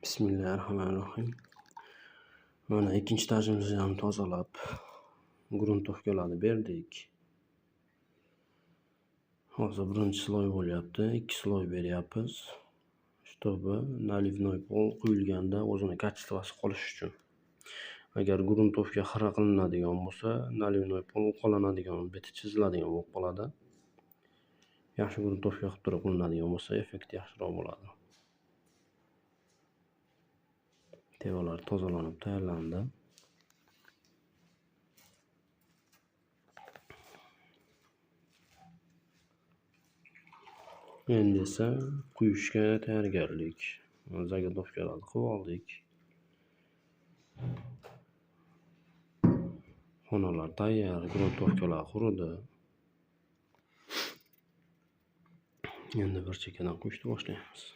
Bismillahirrahmanirrahim. Mana ikkinchi etajimizni ham tozalab, gruntovkalarni berdik. Hozir birinchi sloy bo'lyapti, 2 sloy beryapmiz. Чтобы наливной pol quyilganda o'zini качествоsi qolishi uchun. Agar gruntovka xira qilinadigan bo'lsa, наливной pol uqalanadigan, beti chiziladigan bo'lib qoladi. Yaxshi gruntovka qilib turib qilinadigan bo'lsa, effekti yaxshiroq bo'ladi. Tevalar tozalanib tayyorlandi. Endi esa quyishga tayyorgarlik. Zagotovkalarni qilib oldik. Xonalar tayyor, gruntovkalar quridi. Endi bir chekkadan quyishni boshlaymiz.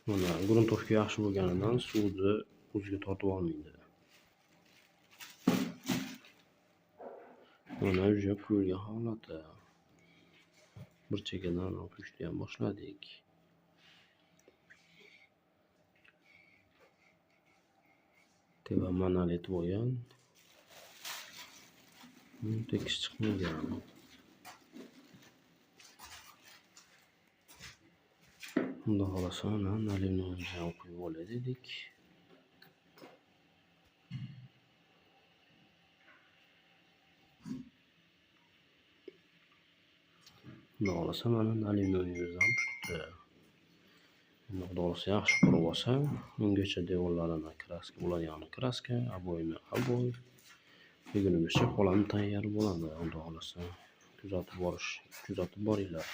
Mana gruntovka yaxshi bo'lganidan suvni o'ziga tortib olmaydi. Mana уже quyilgan holati. Bir chekkadan quyishni ham boshladik. Teva monolit bo'lgan. Tekis chiqmagan. Xudo xohlasa mana nalimni ham quyib olay dedik. Xudo xohlasa mana nalimni ham tutdi. Endi xudo xohlasa yaxshi qurib olsa, ungacha devorlarini kraska bo'ladigan kraska, oboyni oboy degunimizcha xolam tayyor bo'ladi. Xudo xohlasa kuzatib boringlar.